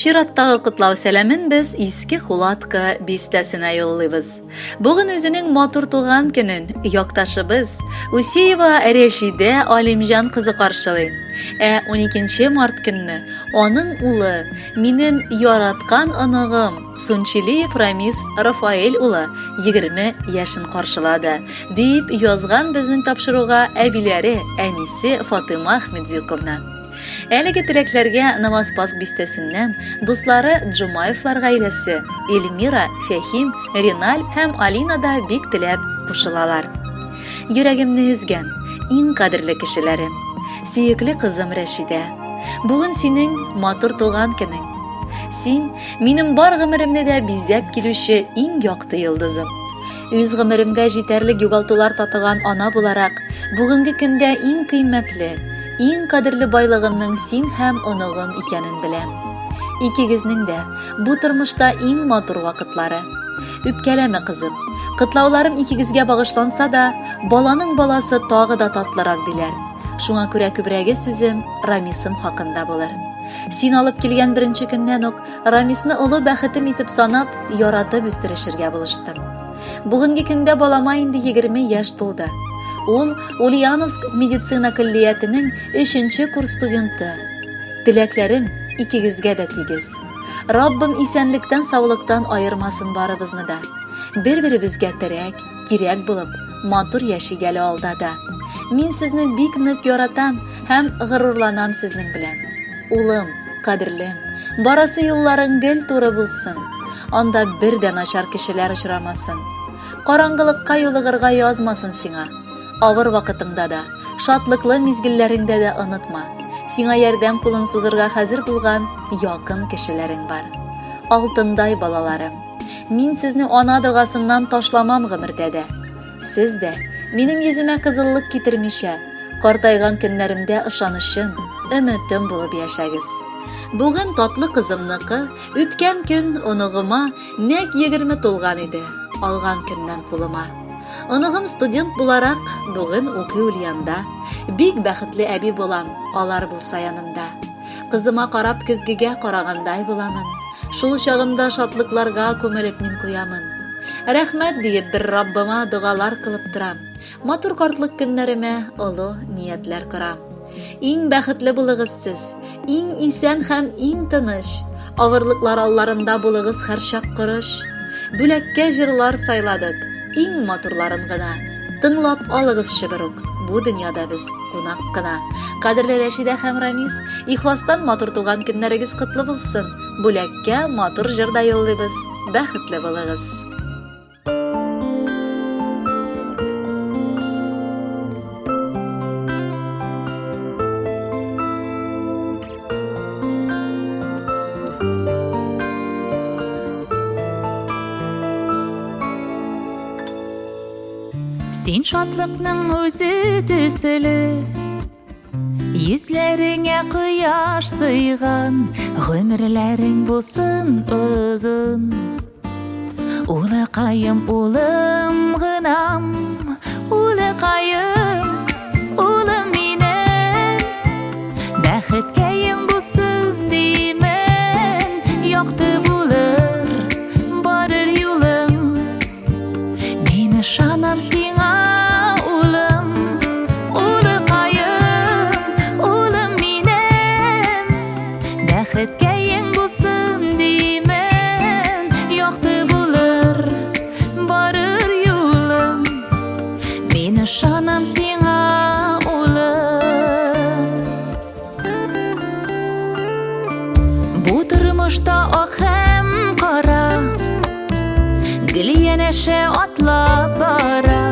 Чираттагы котлау сәламен без Иске Хулатка бистәсенә юллыйбыз. Бүген үзенең матур туган көнен якташыбыз Усеева Рәшидә Алимҗан кызы каршылый. Ә 12 март көнне аның улы, минем яраткан оныгым Сунчилиев Рамис Рафаэль улы 20 яшен каршылады, дип язган безнең тапшыруга әбиләре, әнисе Фатыйма Ахмедзюковна. Әлеге теләкләргә Новоспасск бистәсеннән дуслары Джумаевлар гаиләсе, Эльмира, Фәһим, Риналь һәм Алина да бик теләп кушылалар. Йөрәгемне өзгән, иң кадерле кешеләрем, сөекле кызым Рәшидә. Бүген синең матур туган көнең. Син, минем бар гомеремне дә бизәп килүче иң якты йолдызым. Үз гомеремдә җитәрлек югалтулар татыган ана буларак, бүгенге көндә иң кыйммәтле, иң кадерле байлыгымның син һәм оныгым икәнен беләм. Икегезнең дә бу тормышта иң матур вакытлары. Үпкәләмә, кызым. Котлауларым икегезгә багышланса да, баланың баласы тагы да татлырак диләр. Шуңа күрә күбрәге сүзем Рамисым хакында булыр. Син алып килгән беренче көннән үк Рамисны олы бәхетем итеп санап, яратып үстерешергә булыштым. Бүгенге көндә балама инде 20 яшь тулды. Ул Ульяновск медицина көллиятенең өченче курс студенты. Теләкләрем икегезгә дә тигез. Раббым исәнлектән саулыктан аермасын барыбызны да. Бер-беребезгә терәк, кирәк булып, матур яшик әле алда да. Мин сезне бик нык яратам һәм горурланам сезнең белән. Улым, кадерлем, барасы юлларың гел туры булсын. Анда бер дә начар кешеләр очрамасын. Караңгылыкка юлыгырга язмасын сиңа. Авыр вакытыңда да, шатлыклы мизгелләреңдә дә онытма. Сиңа ярдәм кулын сузырга хәзер булган якын кешеләрең бар. Алтындай балаларым, мин сезне ана догасыннан ташламам гомердә дә. Сез дә, минем йөземә кызыллык китермичә, картайган көннәремдә ышанычым, өметем булып яшәгез. Бүген татлы кызымныкы, үткән көн оныгыма нәкъ 20 тулган иде, алган көннән кулыма. Оныгым студент буларак, бүген укый Ульянда. Бик бәхетле әби булам, алар булса янымда. Кызыма карап көзгегә карагандай буламын. Шул чагымда шатлыкларга күмелеп мин куямын. Рәхмәт диеп бер Раббыма догалар кылып торам. Матур картлык көннәремә олы ниятләр корам. Иң бәхетле булыгыз сез, иң исән һәм иң тыныч. Авырлыклар алларында булыгыз һәрчак корыч. Бүләккә җырлар сайладык, иң матурларын гына. Тыңлап алыгызчы берүк, бу дөньяда без кунак кына. Кадерле Рәшидә һәм Рамис, ихластан матур туган көннәрегез котлы булсын. Бүләккә матур җыр да юллыйбыз. Бәхетле булыгыз. Син шатлыкның үзе төсле, Йөзләреңә кояш сыйган, Гомерләрең булсын озын. Улыкаем, улым гынам, Улыкаем, улым минем, Бәхеткәең булсын димен, Якты булыр барыр юлың. Мин ышанам сиңа, улым, улыкаем, улым минем. Бәхеткәең булсын димен, якты булыр барыр юлың. Мин ышанам сиңа, улым. Бу тормышта ак һәм кара Гел янәшә атлап бара.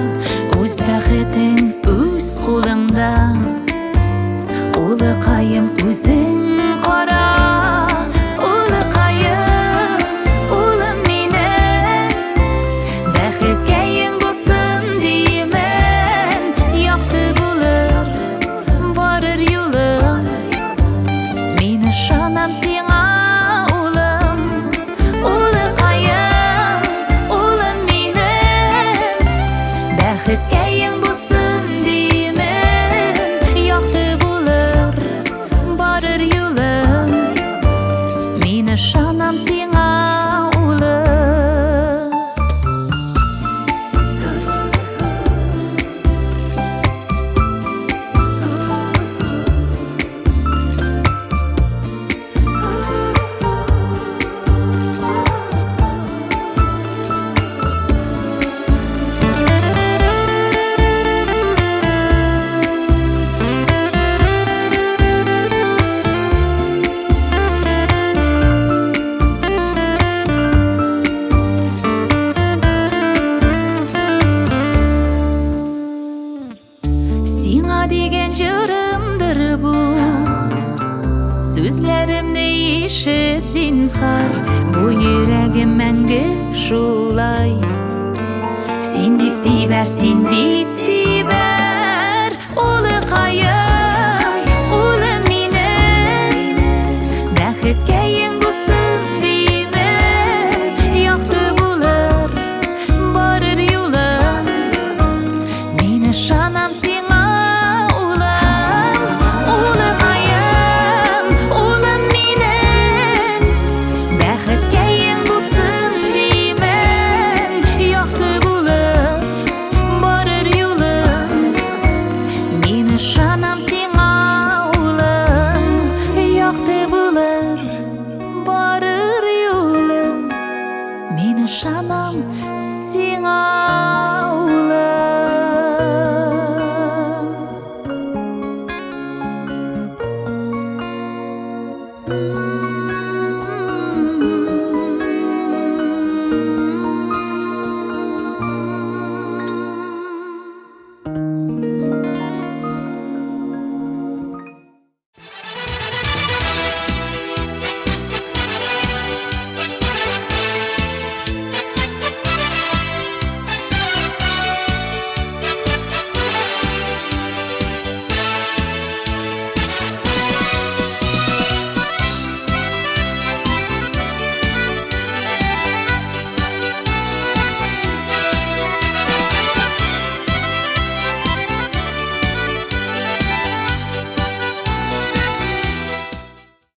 Үз бәхетең үз кулыңда, Улыкаем, үзең кара. Улыкаем, улым минем, Бәхеткәең булсын димен, Якты булыр барыр юлың. Мин ышанам сиңа, улым, улыкаем, улым минем. Бәхеткәең булсын димен, якты булыр барыр юлың. Мин ышанам. Сүзләремне ишет, зинһар, бу йөрәгем мәңге шулай. Син дип тибәр, син дип.